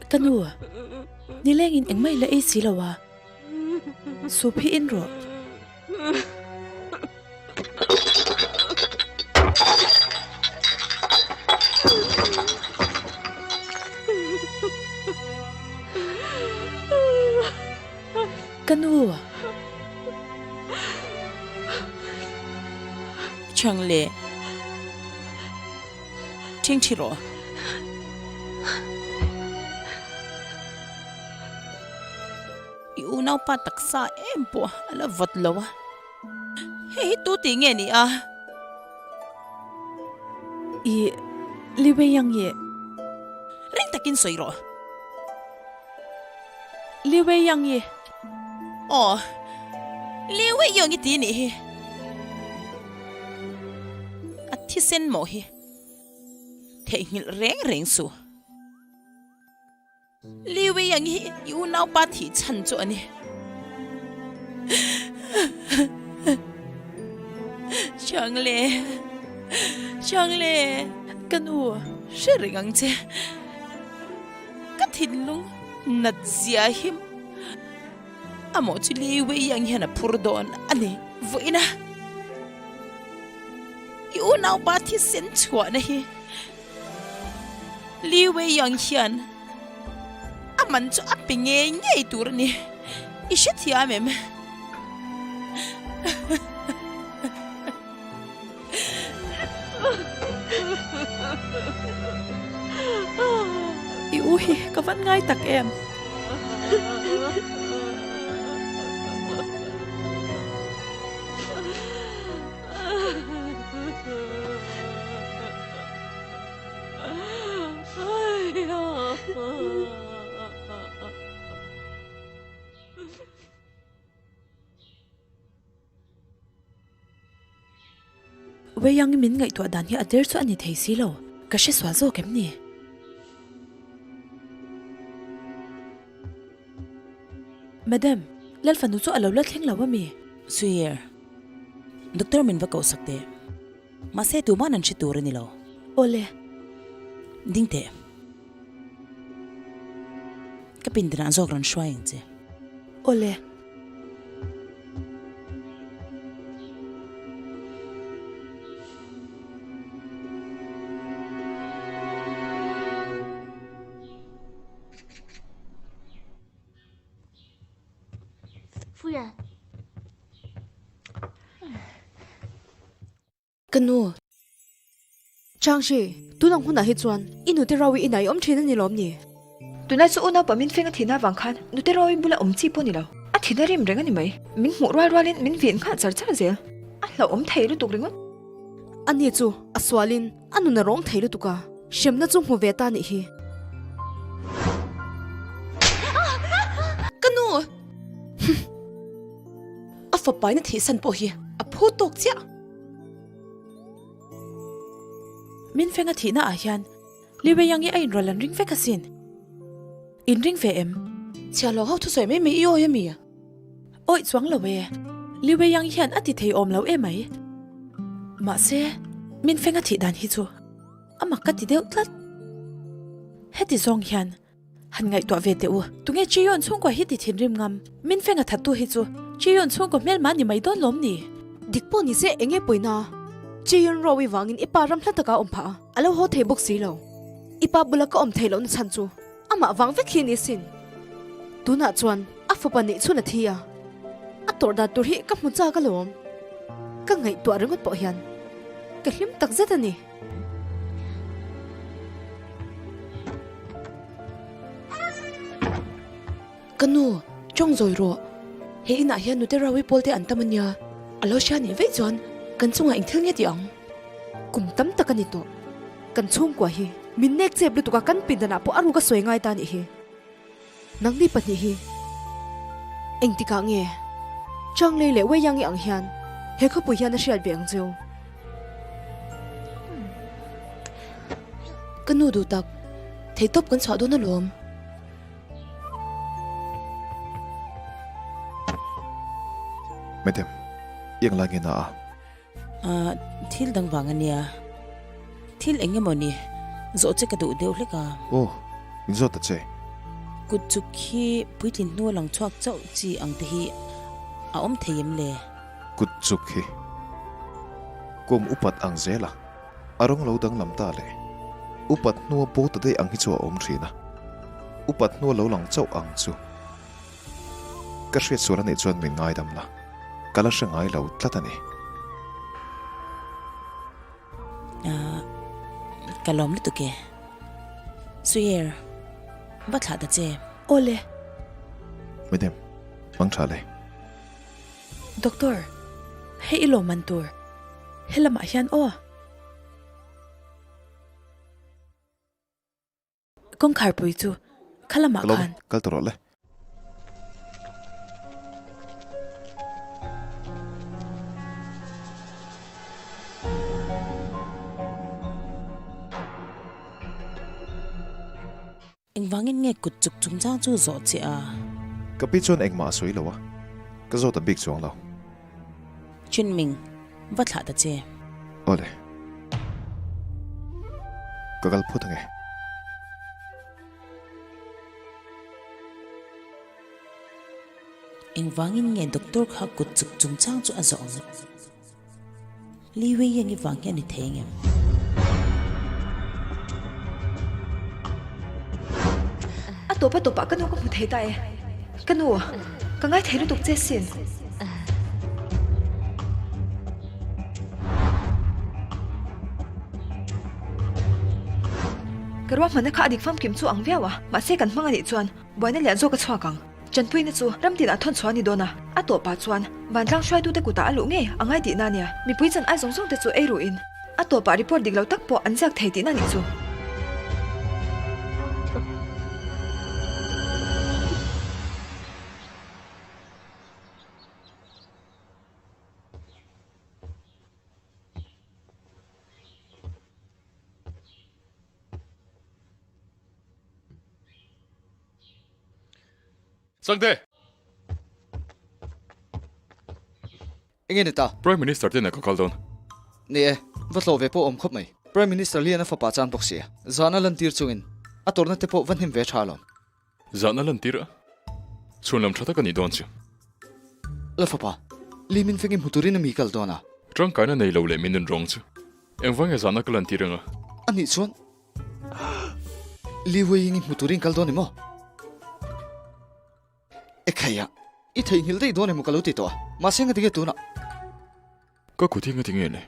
Ka nu, nilengin engmah i la ei si lo a, soup hi in rawh. Ka nu! Chhang leh ṭhing ṭhi rawh. I unaupa taksa em pawh a la vawt lo a, hei hi tu tih nge ni a? I Li Weiyang i. Ring takin sawi rawh. Li Weiyang i. Aw, Li Weiyang i ti nih hi. A thisen mawh hi theihnghilh reng reng suh. Li Weiyang hi i unaupa thih chhan chu a ni. Changle, Changle, ka nu hre reng ang che. Ka thinlung nat zia hi amawh chu Li Weiyang hian a phur dawn a ni vawiin a. I unaupa thisen chhuahna hi. Li Weiyang hian a man chu a pe ngei ngei tur a ni. I hrethiam em? I u hi ka van ngai tak em? Weiang min ngaihtuah dan hi a der chu a ni thei si lo, ka hre sual zawk em ni? Madam, Lalfanu chu a lo la thleng lo a mi? Sir, Doctor min va koh sak teh. Mahse tuman an hre tur a ni lo. Awle. Ding teh. Ka pindanah zawk rawn hruai ang che. Awle. Ka nu. Changshi, tunang hunah hi chuan i nute Rawi inah i awm thin a ni lawm ni? Tunlai chu unaupa min feng a thihna avang khan nute Rawi bula awm chi pawh ni lo. A thihna rim reng a ni mai. Min hmuh rual rualin min vin nghal char char zel. A hlauhawm thei lutuk ringawt. Ani chu a sualin a nun a rawng thei lutuk a, hremna chu hmu ve ta nih hi. Ka nu! A fapaina thihsan pawh hi a phu tawk chiah. Min feng a thihna ah hian Li Weiyang hi a inrawlh an ring vek asin. In ring ve em? Chhiahhlawh ho thusawi mai mai i awi ami? Awih chuang lo e. Li Weiyang hian a ti thei awm lo emai. Mahse, min feng a thih dan hi chu a mak ka ti deuh tlat. Heti zawng hian Han ngaihtuah ve teh u, tunge Chiyon chhungkua hi ti thinrim ngam? Min feng a thattu hi chu Chiyon chhungkaw hmelma ni mai dawn lawm ni? Dik pawh ni se enge pawina? Chiyon Rowi vangin i pa ram hla taka awm phah a, a lo haw thei bawk si lo. I pa bula ka awm thei lohna chhan chu amah vang vek hi ni sin. Tunah chuan a fapa neih chhun a thi a, a tawrh dan tur hi ka hmu chak alawm. Ka ngaihtuah ringawt pawh hian ka hlim takzet a ni. Ka nu, tawng zawi rawh. He inah hian nute Rawi pawl te an tam a nia. A lo hria nih veih chuan kan chungah eng thil nge tih ang? Kum tam tak a ni tawh. Kan chhungkua hi min nek chep lutuk a kan pindanah pawh a ruk a sawi ngai ta nih hi. Nangni pahnih hi engtikah nge Changlei leh Weiyangi ang hian he khawpui hian a hriat ve ang cheu? Ka nu duh tak, theihtawp kan chhuah dawn alawm. Madam, i englai nge na a? Ahh, thil dang vang a nia. Thil eng emaw ni, zawh che ka duh deuh hlek a. Aw, min zawt ta che. Kut chuk hi puitlin hnu a lang chhuak chauh chi ang te hi a awm thei em le? Kut chuk hi kum upat ang zel a, a rawng lo danglam ta le. Upat hnua bo ta daih ang hi chu a awm thin a, upat hnua lo lang chauh ang chu. Ka hriat sual a nih chuan min ngaidam la, ka la hre ngai lo tlat a ni. Ahh, ka lawm lutuk e. Suier, va thlah ta che. Awle. Madam, hmang tha le. Doctor, hei i lawmman tur, helamah hian aw. Kawngkharpui chu kha lamah Ka lawm khan. e, kal ta rawh le. Engvangin nge kut chuk chungchang chu zawh che a? Ka pi chuan engmah a sawi lo a, ka zawt a bik chuang lo. Chinming, va thlah ta che. Awle. Ka kal phut ange. Engvangin nge doctor kha kut chuk chungchang chu a zawh ang? Li Wei Yang i vang hi a ni thei ang em? A tawp a tawpah ka nu ka hmu thei ta e. Ka nu, ka ngai thei lutuk che sin. Ka ruahmanna kha a dik famkim chu ang viau a, mahse kan hmang a nih chuan buaina lian zawk a chhuak ang. Chanpuina chu ram tinah thawn chhuah a ni dawn a, a tawpah chuan vantlang hruaitute kutah a luh ngei a ngai tihna a nia. Mipui chan ai zawng zawng te chu ei ruhin a tawpah report dik lo tak pawh an ziak thei tihna a nih chu. Sangte! Enge ni ta? Prime Minister te nen ka kal dawn. Ni e, va tlawh ve pawh awm khawp mai. Prime Minister lian a fapa chan bawk sia. Zahna lantir chungin a tawrhna te pawh va hnim ve tha alawm. Zahna lantir a? Chhunlam tha tak a nih dawn chu. La fapa, Li min fengin hmu turin a mi kal dawn a. Tangkaina nei lo leh min nun rawng chu. Engvang nge zahna ka lantir anga? A nih chuan Li Weiing i hmu turin kal dawn emaw? Ekhaiah, i theihnghilh daih dawn emaw ka lo ti tawh a, mahse ngatinge tunah? Ka kut hi ngatinge le?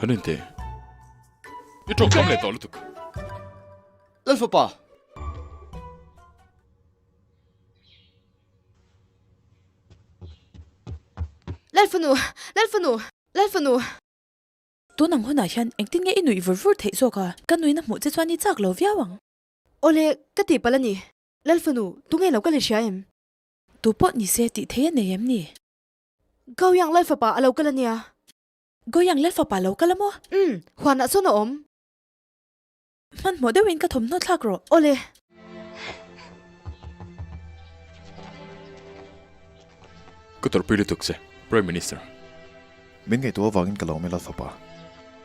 Han en teh. I tawngkam leh tawh lutuk. Lalfapa! Lalfanu! Lalfanu! Lalfanu! Tun ang hunah hian engtin nge i nuih vur vur theih zawk a? Ka nuihna hmuh che chuan i chak lo viau ang. Awle, ka tih palh a ni. Lalfanu, tunge lo ka le hria em? Tu pawh ni se tih thei a nei em ni? Goyang Lalfapa a lo kal a nia. Goyang Lalfapa a lo kal a maw? Umm, huanah chuan a awm. Hmanhmawh deuhin ka thawmhnaw thlak rawh. Awle. Ka tawrhpui lutuk che, Prime Minister. Min ngaihtuah avangin ka lo mel a fapa.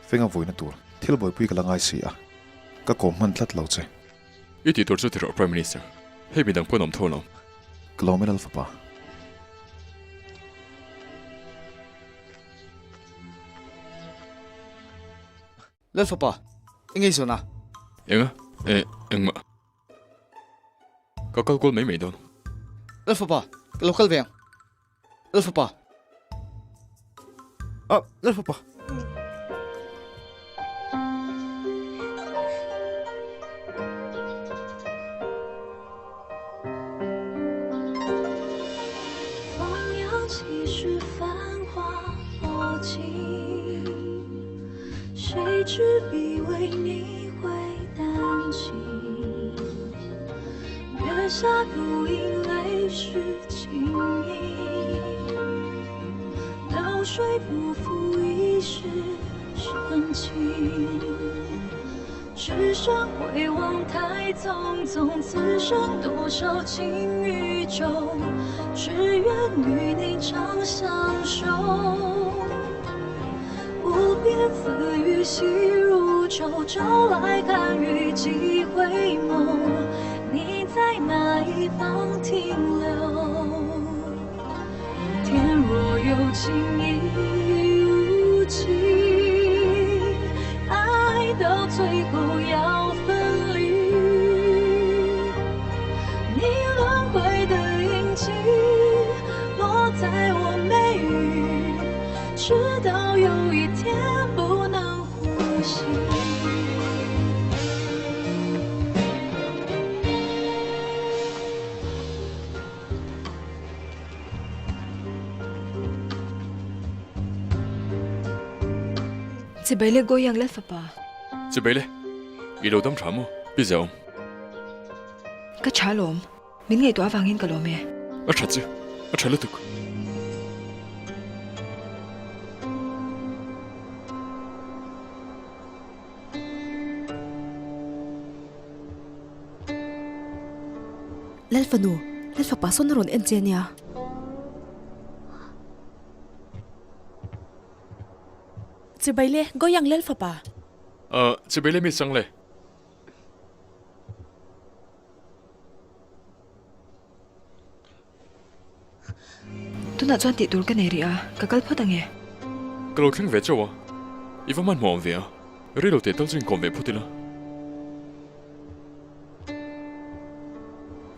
Fenga vawiina tur thil buaipui ka la ngai si a, ka kawm hman tlat lo che. I tih tur chu ti rawh Prime Minister, hei midang pawn awm tho lo. Ka lo mel a fapa. Lalfapa, i ngeizawn a? Enga? Eh, engmah. Ka kal kual mai mai dawn. Lalfapa, ka lo kal ve ang. Lalfapa. Ah, Lalfapa. 只剩回望太匆匆， 此生多少情与仇， 只愿与你长相守。 无边丝雨细如愁， 朝来寒雨几回眸。 你在哪一方停留？ 天若有情亦无情， 爱到最后要分离。 你轮回的印记落在我眉宇， 直到有一天不能呼吸。 Chibai le Goyang Lal fapa. Chibai le, i lo dam tha maw? Pi Zau. Ka tha lawm, min ngaihtuah avangin ka lawm e. A tha chu, a tha lutuk. Lal fanu, Lal fapa sawn a rawn en che a nia. Chibai le, Goyang Lal fapa. Ahh, chibai le mi chang le. Tunah chuan tih tur ka nei rih a, ka kal phawt ang e. Ka lo thleng ve chauh a, i va hmanhmawh awm ve a, rei lo teh tal chu inkawm ve phawt ila.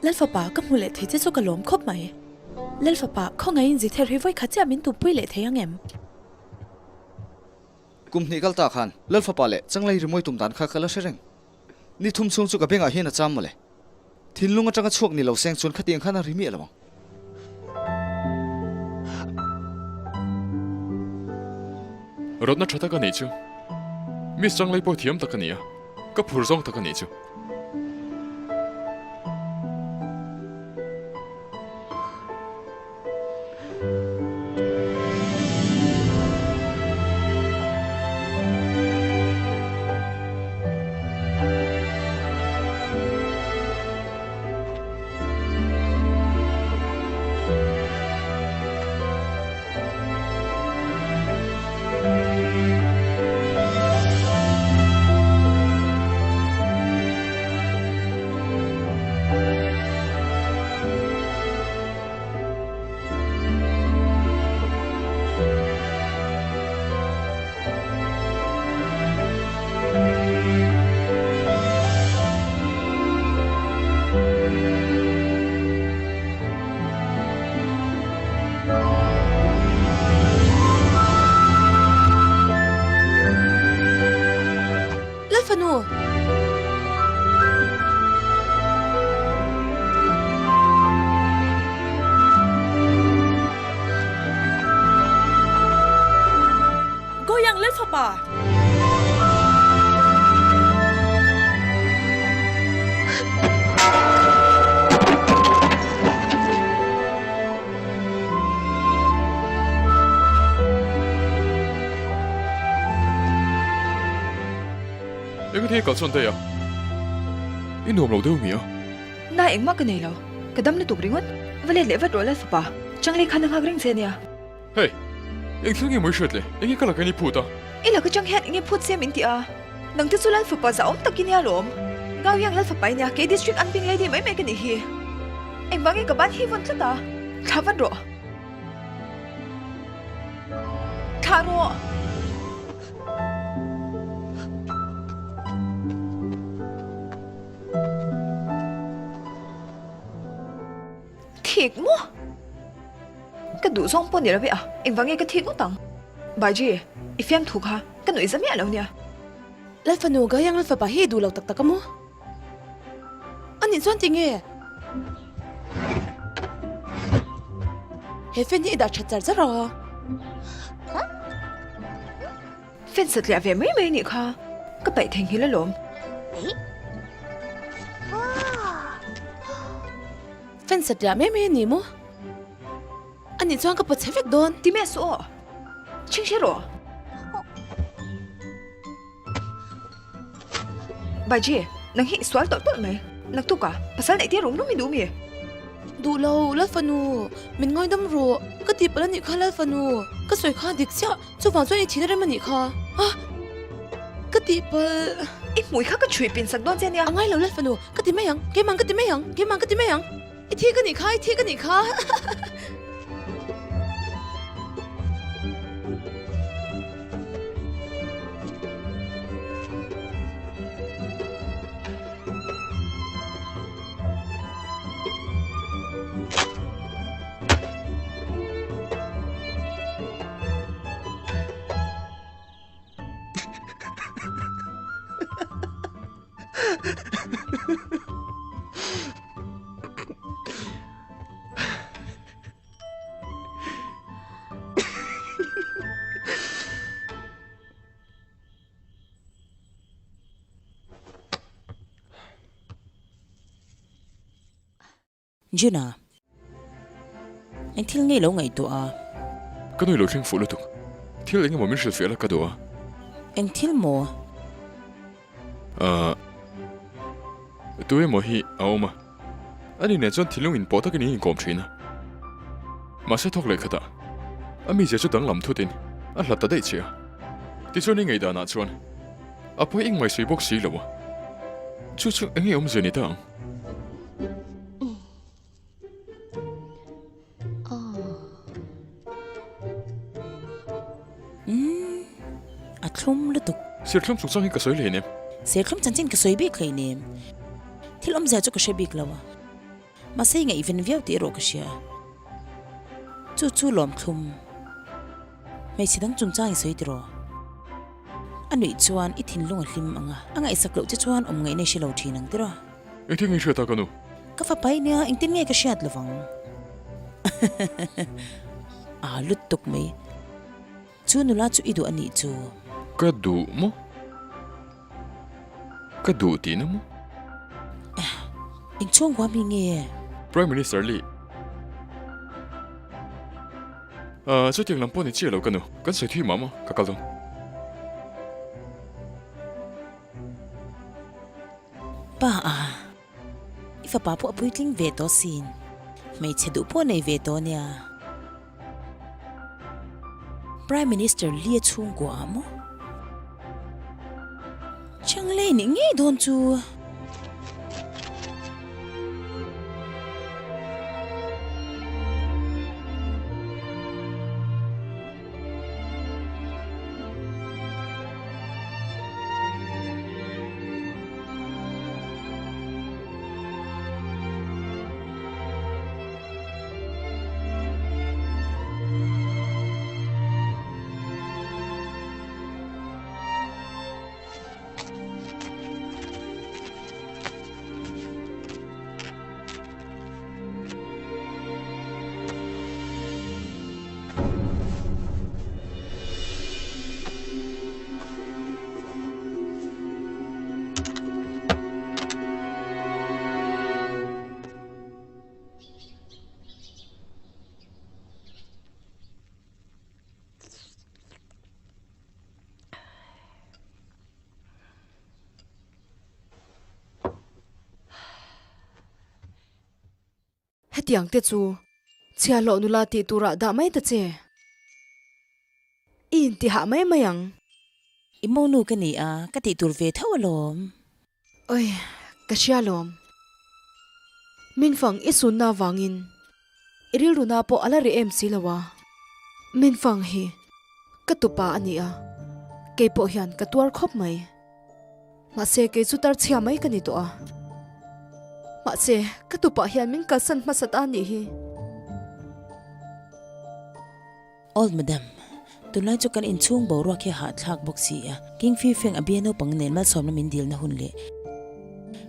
Lal fapa, ka hmu leh thei che chu ka lawm khawp mai. Lal fapa, khawngaihin zither hi vawi khat chiah min tumpui leh thei ang em? Kum hnih kal ta khan Lal fapa leh Changlei rimawi tum dan kha ka la hre reng. Ni thum chhung chu ka bengah hian a cham mawle. Thinlung atanga chhuak ni lo seng chuan khatiang khan a ri miah lo ang. Rawtna tha tak a nih chu. Miss Changlei pawh thiam tak a ni a, ka phur zawng tak a nih chu. Lalfanu! Goyang Lalfapa! Eng thei kal chuan daih a, i nuam lo deuh mi a? Na engmah ka nei lo, ka dam lutuk ringawt. Va let leh vat rawh Lalfapa, Changli khan a nghak reng che ania. Hey, eng thil nge maw i hriat le? Enge ka laka in i phut a? I laka chang hian enge phut che min ti a? Nang te chu Lalfapa zahawm tak i nia lawm. Ngau hiang Lalfapa i nia, kei district an ping lady mai mai ka nih hi. Engvang nge ka ban hi vawn tlat a? Thla vat rawh. Thlah rawh. Thik maw? Ka duh zawng pawh ni lo e a, engvang nge ka thik ngawt ang? Baiji, i fiamthu kha ka nuih za miah lo nia. Lalfanu, Gayang Lalfapa hi i duh lo tak tak a maw? Anih chuan tinge? He fan hi i dah that char char a. Fan satliah ve mai mai nih kha ka paih theihnghilh alawm. Fan satliah mai mai a ni maw? Anih chuan ka pawchhe vek dawn. Ti meh suh aw. Chhing hre rawh. Baiji, nang hi i sual tawlh tawlh mai. Naktuk a, pasal neih tir rum rum i duh mi? Duh lo, Lalfanu, min ngaidam rawh. Ka tihpalh a nih kha Lalfanu, ka sawi kha dik chiah, chuvang chuan i thihna rem a nih kha. Ah! Ka tihpalh. I hmui kha ka chhui pin sak dawn che nia. A ngai lo Lalfanu, ka ti mai ang, keimah ka ti mai ang, keimah ka ti mai ang. I thik a nih kha, i thik a nih kha. Juna, eng thil nge lo ngaihtuah a? Ka nui lo thleng fuh lutuk. Thil eng emaw min hrilhfiah la ka duh a. Eng thil maw? Ahh. Tu emaw hi a awm a. Ani nen chuan thinlung inpawh takin in inkawm thin a. Mahse thawk leh khatah a mizia chu danglam thutin a hlat ta daih che a. Tichuan i ngaihdanah chuan a pawi engmai sawi bawk si lo a. Chu chu eng nge awmzia ni ta ang? Umm, a thlum lutuk. Serthlum chungchang hi ka sawi hleinem. Serthlum chanchin ka sawi bik hleinem. Thil awmzia chu ka hre bik lo a. Mahse i ngaihven viau tih erawh ka hria. Chu chu lawm thlum. Hmeichhe dang chungchang i sawi tiraw? A nuih chuan i thinlung a hlim ang a, a ngaihsak loh che chuan awm ngaihna i hre lo thin ang tiraw? Engtin nge i hriat a ka nu? Ka fapa i nia, engtin nge ka hriat lovang? Aa lutuk mai. Chu nula chu i duh a nih chu. Ka duh maw? Ka duh tihna maw? Eng chhungkua mi nge? Prime Minister Lee. Ahh chutiang lam pawh ni chiah lo ka nu, kan sawi thui mah maw? Ka kal dawn. Pa a, i fapa pawh a puitling ve tawh sin, hmeichhe duh pawh nei ve tawh nia. Prime Minister Lee a chhungkua ah maw? Changlei nih ngei dawn chu. Hetiang te chu chhiahhlawh nula tih turah dah mai ta che. I intihah mai mai ang. I monu ka ni a, ka tih tur ve tho alawm. Oi, ka hria alawm. Min fang i sunna avangin i rilru na pawh a la reh em si lo a. Min fang hi ka tupa a ni a, kei pawh hian ka tuar khawp mai. Mahse kei chu tar chhia mai ka ni tawh a. Mahse ka tupah hian min kalsan hmasa ta anih hi. Old Madam, tunlai chu kan inchhung boruak hi a hahthlak bawk si a, King Fi Feng a bia naupang nen malsawmna min dilna hun leh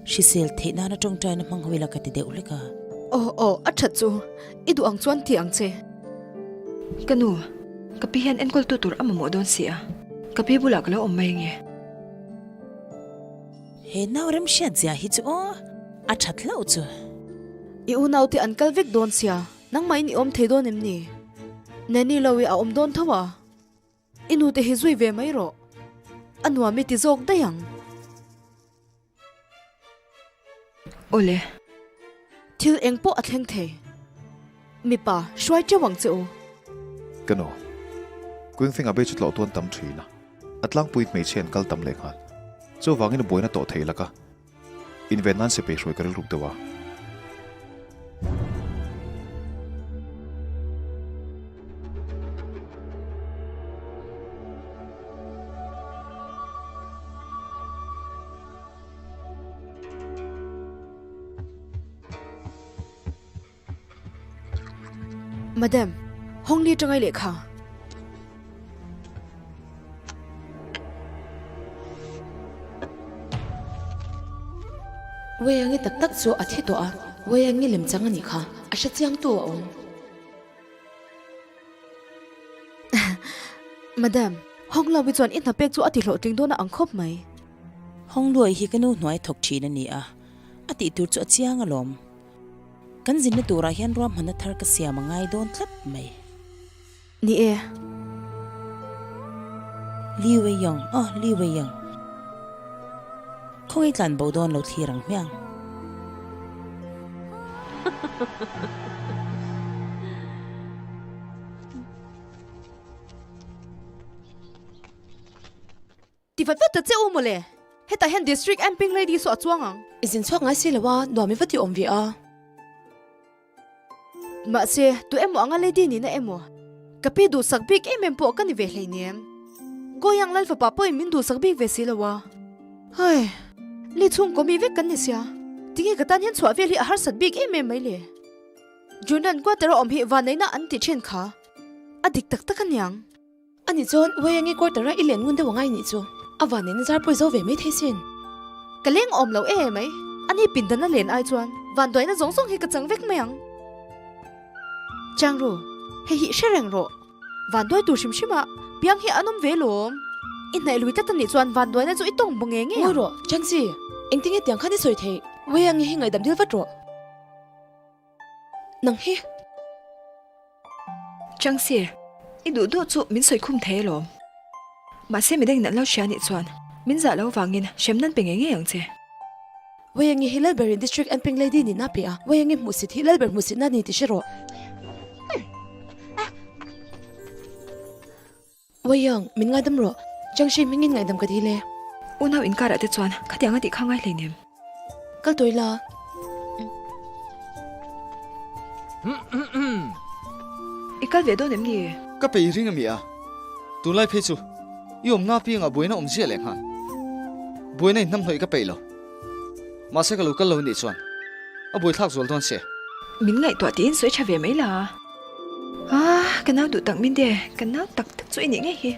hrisel theih nana tawngtaina hmang ho ila ka ti deuh hlek a. Aw aw, a that chu i duh ang chuan ti ang che. Ka nu, ka pi hian enkawltu tur a mamawh dawn si a, ka pi bulah ka lo awm mai ange. He nau remhriat zia hi chu aw, a that hlauh chu. I unaute an kal vek dawn sia, nangmahin i awm thei dawn em ni? Nanny Lowe a awm dawn tho a, i nute hi zui ve mai rawh. A nuam i ti zawk daih ang. Awle. Thil eng pawh a thleng thei. Mipa, hruai teuh ang che u. Ka nu, Queenfinga be chu tlawh tuan tam thin a, a tlangpui hmeichhia an kal tam leh nghal. Chuvangin buaina tawh thei laka inven nan sipai hruai ka rilruk deuh a. Madam, Hongli tangai lehkha. Weiangi tak tak chu a thi tawh a, Weiangi lemchang a nih kha, a hre chiang tu a awm. Madam, Honglawi chuan i hnapek chu a ti hlawhtling dawn a ang khawp mai. Hongluai hi ka nu hnuai thawk thin a ni a, a tih tur chu a chiang alawm. Kan zinna turah hian ruahmanna thar ka siam a ngai dawn tlat mai. Ni e. Li Weiyong, aw Li Weiyong. Khawngaih tlan bo dawn lo thlir ang hmiang. Ti vat vat ta che u mawle. Hetah hian District Amping Lady saw a chuang ang. I zin chhuak ngai si lo a, nuam i va ti awm ve a. Mahse, tu emaw anga lady nihna emaw, ka pi duhsak bik em em pawh ka ni ve hleinem. Goyang Lal fapa pawhin min duhsak bik ve si lo a. Hai, li chhungkaw mi vek kan ni sia, tinge ka tan hian chhuah vel hi a harsat bik em em mai le? Junan quarter a awm hi vanneihna an ti thin kha, a dik tak tak aniang. Ani chuan Waiangi quarter a i len ngun deuh angai nih chu a van in zar pawi zo ve mai thei sin. Ka leng awm lo e mai, ani pindan a len ai chuan vanduaina zawng zawng hi ka chang vek mai ang. Changru, hei hi hre reng rawh, vanduai tur hrim hrim a piang hi an awm ve lawm. I hnaih lui tlat anih chuan vanduaina chu i tawng baw nge nge ang. Ngawi rawh, Changsi, engtinge tiang khan i sawi theih? Waiangi hi ngaihdam dil vat rawh. Nang hi. Changsi, i duh duh chu min sawi khum thei alawm. Mahse midang in an lo hria anih chuan min zah lo vangin hrem nan pe ngei ngei ang che. Wayangi hi Lalberin District Anping Lady nih na pe a, Wayangi hmuhsit hi Lalber hmuhsit na ni ti hre rawh. Wayang, min ngaidam rawh. Changshi hmingin ngaihdam ka dil e. Unau inkarah te chuan khatiang a tih kha ngai hleinem. Kal tawi la. I kal ve dawn em ni? Ka pei ring a mi a, tunlai phei chu i awmna apiangah buaina awm ziah leh nghal. Buaina in hnamhnawih ka peih lo. Mahse ka lo kal lo nih chuan a buaithlak zual dawn se. Min ngaihtuah tiin sawi tha ve mai la. Ah, ka nau duh tak min de, ka nau tak tak chu i nih ngei hi.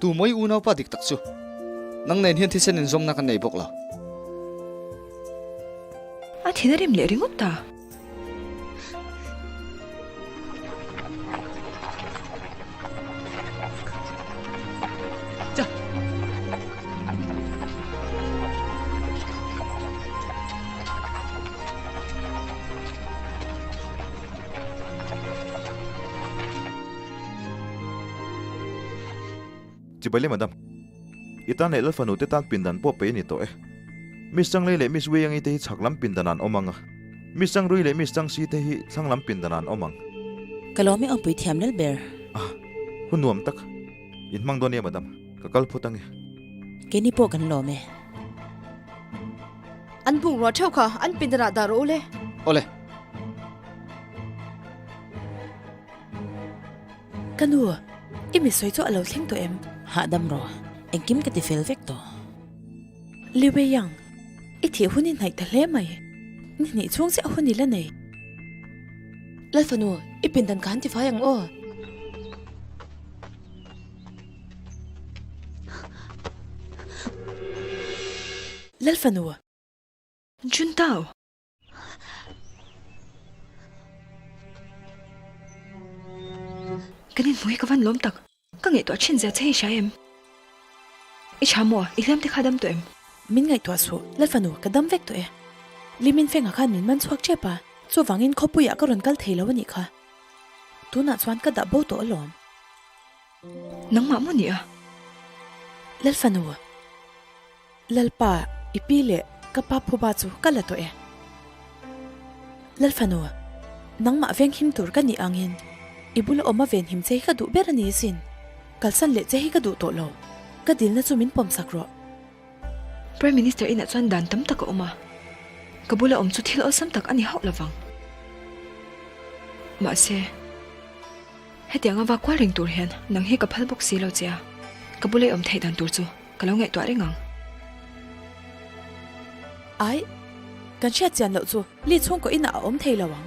Tu mawi unaupa dik tak chu, nang nen hian thisen inzawmna kan nei bawk lo. A thin a rim leh ringawt ta. Chibai le madam. I tan leh Lalfanu te tan pindan pawh pe a ni tawh e. Miss Changlei leh Miss Weiangi te hi chhak lam pindan an awm ang a. Miss Changrui leh Miss Changsi te hi thlang lam pindan an awm ang. Ka lawm e awmpui thiam lal ber. Ah, hun nuam tak. In hmang dawn nia madam. Ka kal phawt ang e. Keini pawh kan lawm e. An bungrua theuh kha an pindanah dah rawh u le. Awle. Ka nu, i mi sawi chu a lo thleng tawh em? Hahdam rawh, engkim ka ti fel vek tawh. Li Weiyang, i thih hun i hnaih ta hle mai. Ni hnih chhung chiah hun i la nei. Lalfanu, i pindan ka han ti fai ang aw. Lalfanu. Juntao. Kan inhmu hi ka van lawm tak. Ka ngaihtuah thin zia che hi hria em? I tha maw? I hliam te kha dam tawh em? Min ngaihtuah suh, Lalfanu, ka dam vek tawh e. Limin fengah khan min man chhuak tep a, chuvangin khawpuiah ka rawn kal thei lo a nih kha. Tunah chuan ka dah bo tawh alawm. Nangmah maw nia? Lalfanu, Lalpa, i pi leh. Ka pa phuba chu ka la tawh e. Lalfanu, nangmah venghim tur ka nih angin i bula awm a venhim che hi ka duh ber a ni asin. Kalsan leh che hi ka duh tawh lo. Ka dilna chu min pawmsak rawh. Prime Minister inah chuan dan tam tak a awm a, ka bula awm chu thil awlsam tak a ni hauh lovang. Mahse, hetianga va kual reng tur hian nang hi ka phal bawk si lo che a, ka bula i awm theih dan tur chu ka lo ngaihtuah reng ang. Ai, kan hriat chian loh chu Li chhungkaw inah a awm thei lo ang.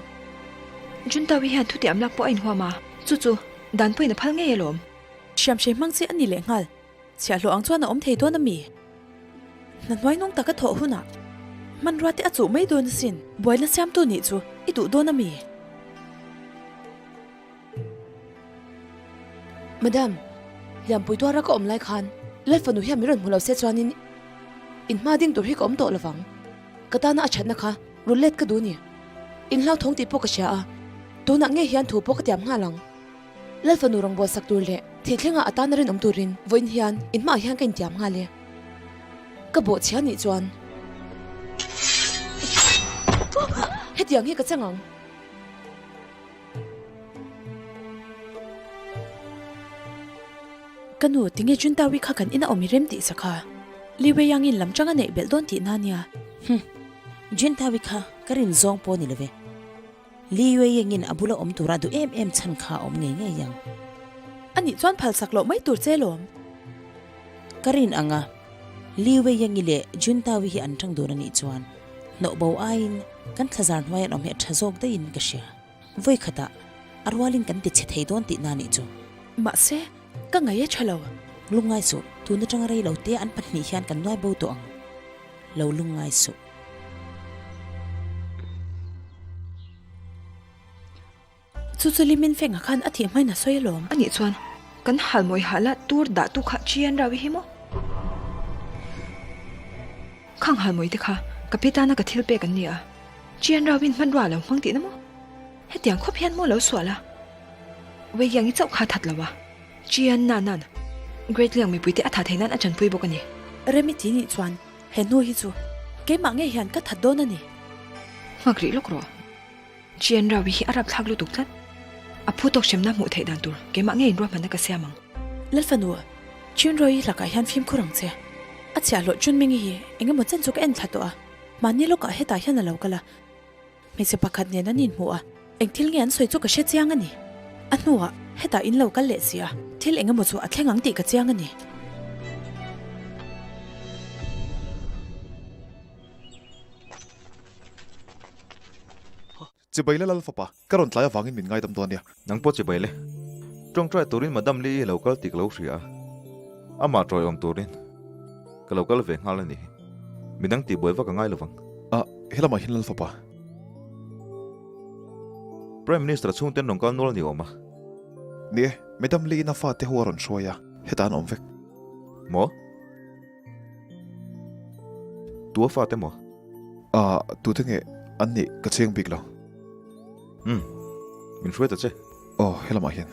Juntawi hian thutiam lak pawh a inhuam a, chu chu dan pawhin a phal ngei alawm. Hriamhrei hmang chi a ni lehnghal. Chhiahhlawh ang chuan a awm thei dawn a mi? Hna hnuai nung taka thawh hunah hmanrua te a chuh mai dawn asin. Buaina siamtu nih chu i duh dawn a mi? Madam, Lianpui tuara ka awm lai khan Lalfanu hian min rawn hmu lo se chuanin in hma ding tur hi ka awm tawh lovang. Ka tana a thatna kha rul let ka duh ni. In hlauthawng tih pawh ka hria a, tunah ngei hian thu pawh ka tiam nghal ang. Lalfanu rawngbâwl sak tur leh thih thlengah a tana rinawm turin vawiin hian in hmaah hian ka intiam nghal e. Ka bawhchhia nih chuan hetiang hi ka chang ang. Ka nu, tinge Juntawi kha kan ina awm i rem tih sakha? Li Weiyangin lam changa neih belh dawn tihna nia. Hum, Juntawi kha ka rin zawng pawh ni lo ve. Li Yueyengin a bula awm tura duh em em chhan kha a awm ngei ngei ang. A nih chuan phalsak loh mai tur che lawm. Ka rin ang a, Li Yueyengi leh Jun Tawi hi an tang dun a nih chuan hnawh bo aiin kan thlazar hnuai an awm hi a tha zawk daihin ka hria. Vawi khatah a rualin kan ti chhe thei dawn tihna a nih chu. Mahse, ka ngaih a tha lo. Lungngai suh, tun atanga rei lo te an pahnih hian kan nuai bo tawh ang. Lo lungngai suh. Chu chu Limin Feng-a khan a thih hmain a sawi alawm. Anih chuan kan halmawi hala tur dah tu kha Chian Rau i hi maw? Khang halmawi te kha ka pi tana ka thil pek an ni a, Chian Rau in hmanrua a lo hmang tihna maw? Hetiang khawp hian maw lo sual a? Wei Yang i chauh kha that lo a, Chian na nan Great Liang mipui te a tha thei nan a chanpui bawk a ni. Remi ti nih chuan He hnu hi chu keimah ngei hian ka that dawn a ni. Nghak rih lawk rawh. Chian Rawi hi a rapthlak lutuk tlat. A phu tawk hremna hmuh theih dan tur keimah ngeiin ruahmanna ka siam ang. Lalfanu, Chian Rawi lakah hian fimkhur ang che. A chhiahhlawh Chunmingi hi eng emaw chen chu ka en thla tawh a. Mahni lawkah hetah hian a lo kal a. Hmeichhe pakhat nen an inhmu a, eng thil nge an sawi chu ka hre chiang a ni. A hnuah hetah in lo kal leh si a, thil eng emaw chu a thleng ang tih ka chiang a ni. Chibai le Lalfapa, ka rawn tlai avangin min ngaidam dawn nia. Nang pawh chibai le. Tawngtai turin Madam Lee i lo kal tih ka lo hria a, amah tawiawm turin ka lo kal ve nghal a ni hi. Midang tihbuai vak a ngai lovang. Ah, helamah hian Lalfapa. Prime Minister chhungten rawn kal nual a ni awm a. Ni e, Madam Lee-in a fate ho a rawn hruai a, hetah an awm vek. Maw? Tua fate maw? Ah, tute nge an nih ka cheng bik lo. Umm, min hruai ta che. Aw, helamah hian.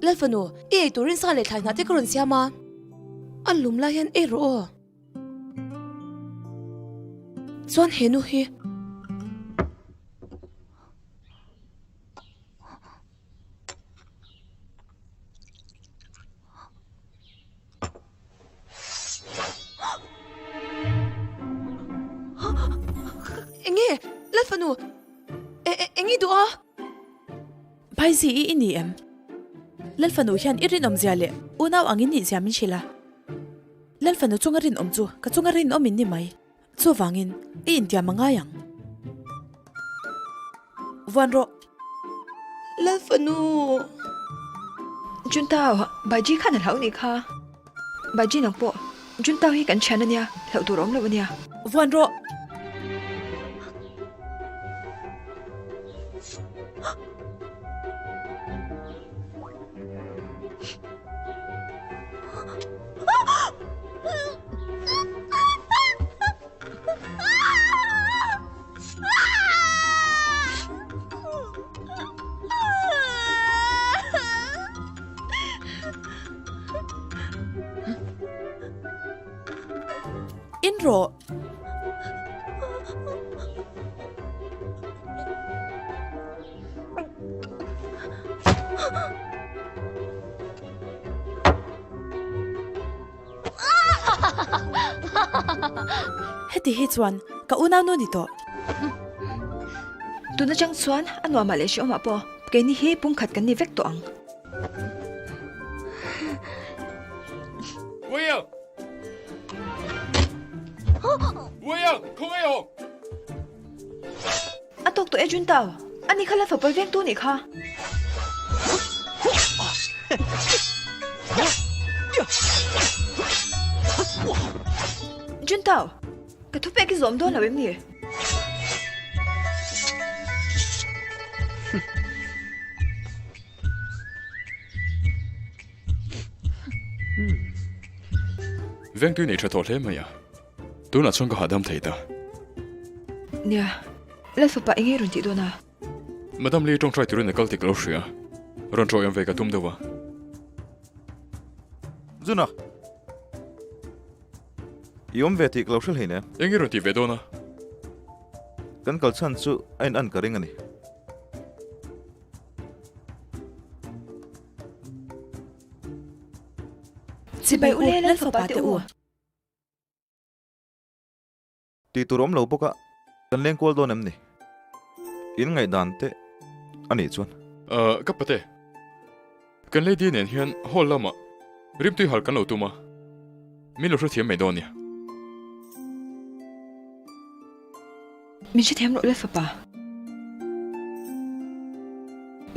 Lalfanu, i ei turin sa leh thlai hnah te ka rawn siam a, a lum lai hian ei rawh aw. Chuan he nu hi. Enge Lalfanu eng i duh a? Bhaizi i i ni em? Lalfanu hian i rinawmzia leh unau angin nihzia min hrilh a. Lalfanu chunga rinawm chu ka chunga rinawm in ni mai. Chuvangin i intiam a ngai ang. Vuan rawh. Lalfanu. Juntao, Baji khan a hlauh nih kha. Baji nang pawh Juntao hi kan thian a nia, hlauh tur a awm lo a nia. Vuan rawh. In rawh. Heti hi chuan ka unaunu ni tawh. Tun atang chuan a nuamah leh hrehawmah pawh keini hi pumkhat kan ni vek tawh ang. William! William! Khawngaih awm! A tawk tawh e Juntao, ani kha la fapa vengtu nih kha. Juntao, ka thupek i zawm dawn lo em ni? Vengtui nei tha tawh hle mai a, tunah chuan ka hahdam thei ta. Nia, Lal fapa eng nge rawn tih dawn a? Madam Lee tawngtai turin a kal tik lo hria, rawn tawih awm ve ka tum deuh a. Zuna! I awm ve tih ka lo hrilh hleinem. Eng nge rawn tih ve dawn a? Kan kal chhan chu a in an ka ring a ni. Chibai u le Lal fapa te u. Tih tur awm lo bawk a, kan leng kual dawn em ni? In ngaihdan te a nih chuan. Ahh ka pate, kan lady nen hian hall lamah rimtui hal kan lo tum a, min lo hrethiam mai dawn nia. Min hrethiam rawh le fapa.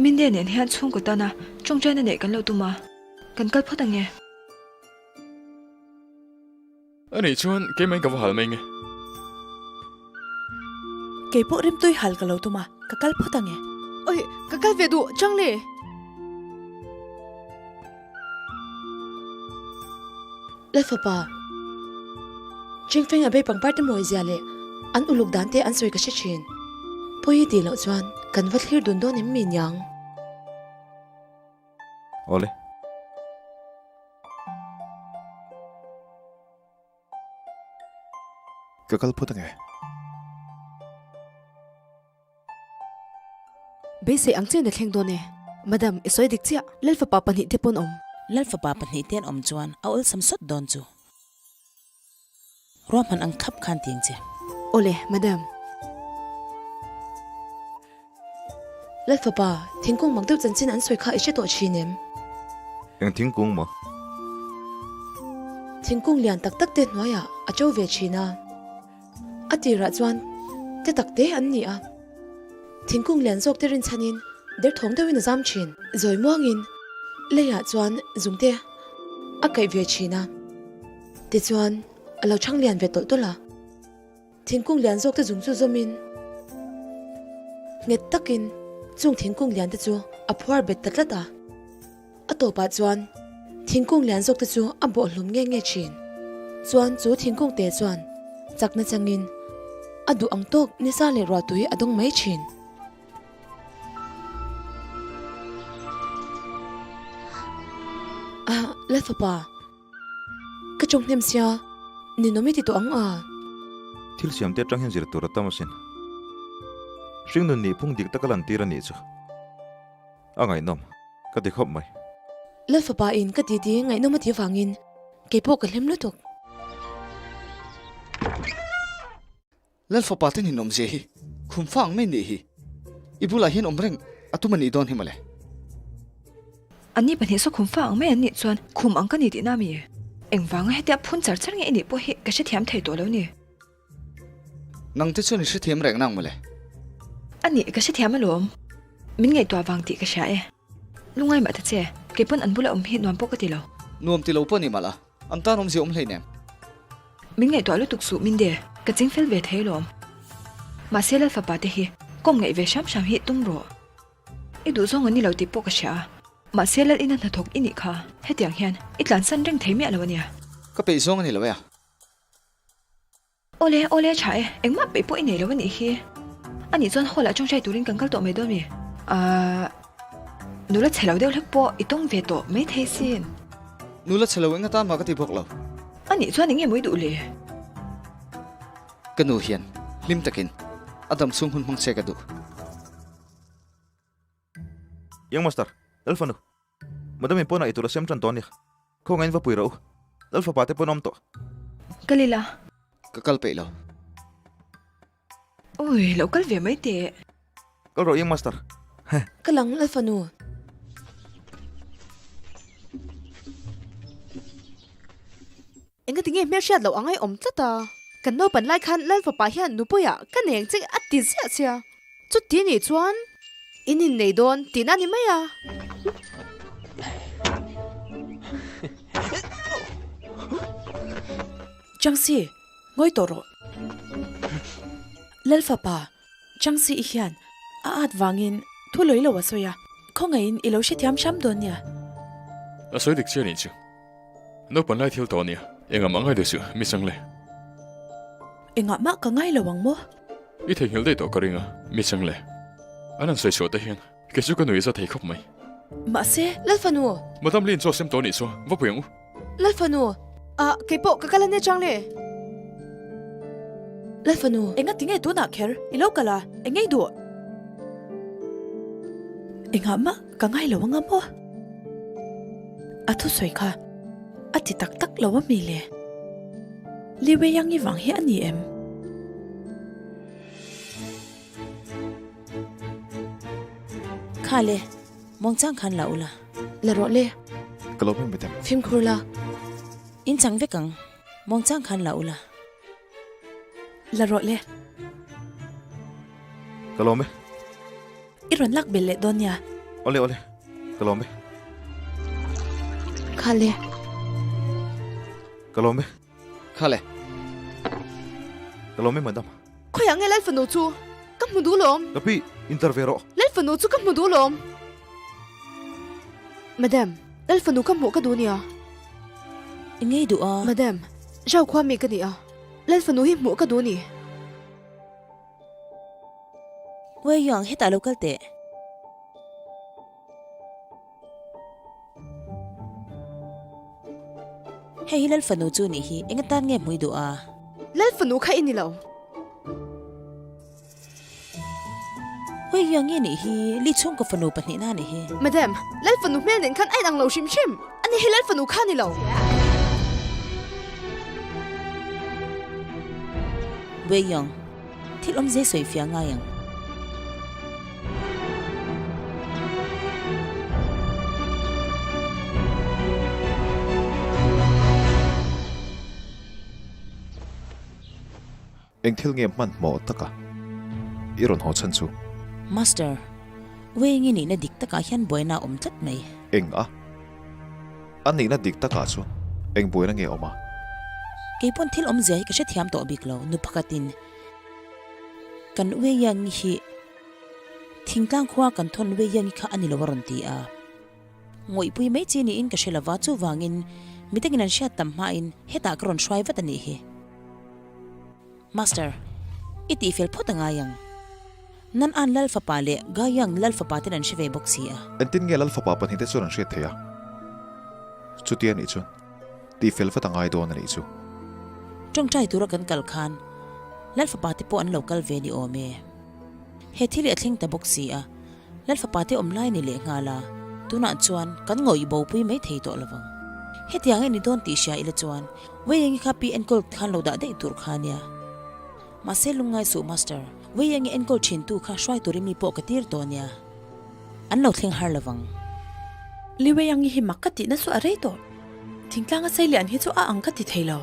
Minde nen hian chhungkaw tana tawngtaina neih kan lo tum a, kan kal phawt ang e. A nih chuan keimah in ka va hal mai nge. Keipawh rimtui hal ka lo tum a, ka kal phawt ang e. Oi, ka kal ve duh chang le. Lal fapa, Chingfeng a bei pangpar te mawi zia leh an uluk dan te an sawi ka hre thin. Pawi tih loh chuan kan va thlir dun dawn em mi niang? Awle. Ka kal phawt ange. Beisei ang chian a thleng dawn e. Madam, i sawi dik chiah. Lal fapa pahnihte pawn awm. Lal fapa pahnihte an awm chuan a awlsam sawt dawn chu. Ruahman ang thlap khan ti ang che. Awle, Madam. Lal fapa, thingkung mak deuh chanchin an sawi kha i hre tawh thin em? Eng thingkung maw? Thingkung lian tak tak te hnuaiah a to ve thin a. A tirah chuan te tak te an ni a. Thingkung lian zawk te rinchhanin derthawng deuhin a zam thin. Zawi muangin leiah chuan zungte a kaih ve thin a. Tichuan a lo chhang lian ve tawlh tawlh a. Thingkung lian zawk te zung chu zawmin nghet takin chung thingkung lian te chu a phuar bet ta tlat a. A tawpah chuan thingkung lian zawk te chu a bawh hlum nge nge thin. Chuan chu thingkung te chuan chakna changin a duh ang tawk nisa leh ruahtui a dawng mai thin. Ah, Lalfapa. Ka chawng hnem sia, ninawm i ti tawh ang a. Thil siam te atang hian zir tur a tam asin. Hringnun nih phung dik taka lantir a nih chu. A ngaihnawm, ka ti khawp mai. Lal fapa in ka titi ngaihnawm a ti avangin keipawh ka hlim lutuk. Lal fapa te ninawm zia hi khum fa ang mai nih hi. I bulah hian awm reng a tum a nih dawn hi mawle. Anni 2 saw khum fa ang mai an nih chuan khum ang ka ni tihna mi? Engvanga hetia phun char char nge i nih pawh hi ka hrethiam thei tawh lo ni. Nang te chuan i hrethiam reng nang mawle. A nih ka hrethiam alawm. Min ngaihtuah vang tih ka hria e. Lungai mah ta che, keipawn an bula awm hi nuam pawh ka ti lo. Nuam ti lo pawh ni malh a, an tan awmzia awm hleinem. Min ngaihtuah lutuk suh Minde, ka ching fel ve thei lawm. Mahse Lal fapa te hi kawm ngaih ve hram hram hi tum rawh. I duh zawng an ni lo tih pawh ka hria a, mahse Lal ina hnathawk i nih kha hetiang hian i tlansan reng thei miah lo a nia. Ka peih zawng a ni lo e a. Awle, awle a tha e, engmah peih pawh i nei lo a nih hi. A nih chuan hall ah tawngtai turin kan kal tawh mai dawn mi? Ahh, nula chhe lo deuh hlek pawh i tawng ve tawh mai thei sin. Nula chhe lo eng atan mah ka ti bawk lo. A nih chuan eng nge mawi duh le? Ka nu hian hlim takin a dam chhung hun hmang che ka duh. Young Master, Lalfanu, Madam in pawnah i tur a siam tan tawh a nia. Khawngain va pui rawh u. Lalfapa te pawn a awm tawh. Kal ila. Ka kal peih lo. Ui, lo kal ve mai teh. Kal rawh Young Master. Heh. Ka lang Lalfanu. Engati nge hmelhriat loh angai awm tlat a? Kan naupan lai khan Lalfapa hian nupuiah ka neng che a ti ziah sia. Chuti nih chuan in innei dawn tihna a ni mai a. Changsi, ngawi tawh rawh. Lalfapa, Changsi i hian a at vangin thu lawi lo a sawi a, khawngaihin i lo hrethiam hram dawn nia. A sawi dik chiah nih chu. Naupan lai thil tawh ania. Engah mah ngai lo suh, mi chang le. Engah mah ka ngai lo ang maw? I theihnghilh daih tawh ka ring a, mi chang le. An han sawi chhuah te hian kei chu ka nui za thei khawp mai. Mahse, Lalfanu! Madam Lin chaw sem tawh anih chu, va pui ang u. Lalfanu! Ah, kei pawh ka kal ania chang le. Lalfanu! Enga tinge tunah kher i lo kal a, eng ngei duh? Engah mah ka ngai lo anga maw? A thusawi kha a ti tak tak lo a mi le? Li Weiyang-i vang hi a ni em? Kha le, muangchang khan la ula. La rawh le. Ka lo hming betem. Fimkhur la. In chang vek ang, muangchang khan la ula. La rawh le. Ka lawm e. I rawn lak belh leh dawn nia. Awle awle, ka lawm e. Kha le. Ka lawm e. Kha le. Ka lawm e madam. Khawiah nge Lalfanu chu ka hmu duh lawm? Ka pi, inter ve rawh. Lalfanu chu ka hmu duh lawm. Madam, Lalfanu ka hmuh ka duh nia. I ngei duh a. Madam, Zhao khua mi ka ni a, Lalfanu hi hmuh ka duh ni. Wei Yang, hetah lo kal teh. Hei hi Lalfanu chu nih hi, eng atan nge hmui duh a? Lalfanu kha i ni lo. Wei Yang nge nih hi, Li chhungkaw fanu pahnihna nih hi. Madam, Lalfanu hmel nen khan a inang lo hrim hrim. Ani hi Lalfanu kha ni lo. Wei Yang, Thil awmze sawi fiah ngai ang. Eng thil nge hmanhmawh taka i rawn haw chhan chu? Master, Wei nge nihna dik takah hian buaina a awm tlat mai. Eng a? A nihna dik takah chuan eng buaina nge awm a? Kei pawn thil awmzia hi ka hrethiam tawh bik lo, nu pakhatin kan Weiyangi hi thingtlang khua kan thawn Weiyangi kha a ni lo a rawn ti a. Ngawihpui mai chi niin ka hre lova, chuvangin midangin an hriat tam hmain hetah ka rawn hruai vat a nih hi. Master, i tihfel phawt a ngai ang. Nan An Lal fapa leh Ga Yang Lal fapa ten an hre ve bawk si a. Engtin nge Lal fapa pahnihte chuan an hriat theih a? Chutia nih chuan tihfel vat a ngai dawn a nih chu. Tawngtai tura kan kal khan Lal fapa te pawh an lo kal ve ni awm e. He thil hi a thleng ta bawk si a, Lal fapa te awm lai ni leh nghal a, tunah chuan kan ngawih bopui mai thei tawh lovang. Hetiang i ni dawn tih hria ila chuan Weiengi kha pi enkawl khan lo dah daih tur kha nia. Mahse lungngai suh Master, Weiengi enkawl thin tu kha hruai turin mi pawh ka tir tawh nia. An lo thleng har lovang. Li Weiengi hi mak ka tihna chu a rei tawh. Thingtlanga sei lian hi chu a ang ka ti thei lo.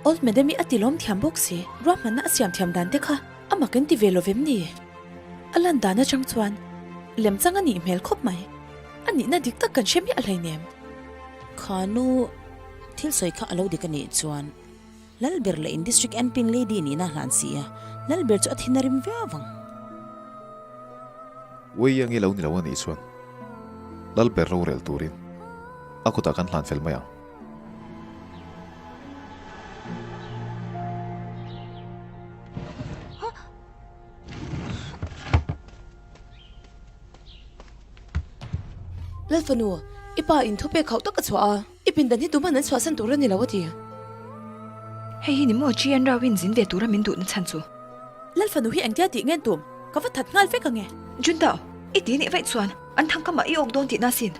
Old Madam i a ti lawm thiam bawk si, ruahmanna a siam thiam dan te kha a mak in ti ve lo vem ni? A lan dan atang chuan lemchang a nih hmel khawp mai. A nihna dik tak kan hre miah hleinem. Kha nu thil sawi kha a lo dik a nih chuan Lalber leh in District Anping Lady nihna a hlan si a, Lalber chu a thin a rim viau vang. Wei ang i lo ni lo a nih chuan Lalber rorel turin a kutah kan hlan fel mai ang. Lalfanu, i pa in thupek hauh tak a chhuah a, i pindan hi tuman an chhuahsan tur a ni lo a ti. Hei hi ni maw Chian Rao in zin ve tura min duhna chhan chu? Lal fanu hi engtia tih ngen tum? Ka va that nghal vek ange. Juntao, i ti nih vaih chuan an thangkamah i awk dawn tihna sin.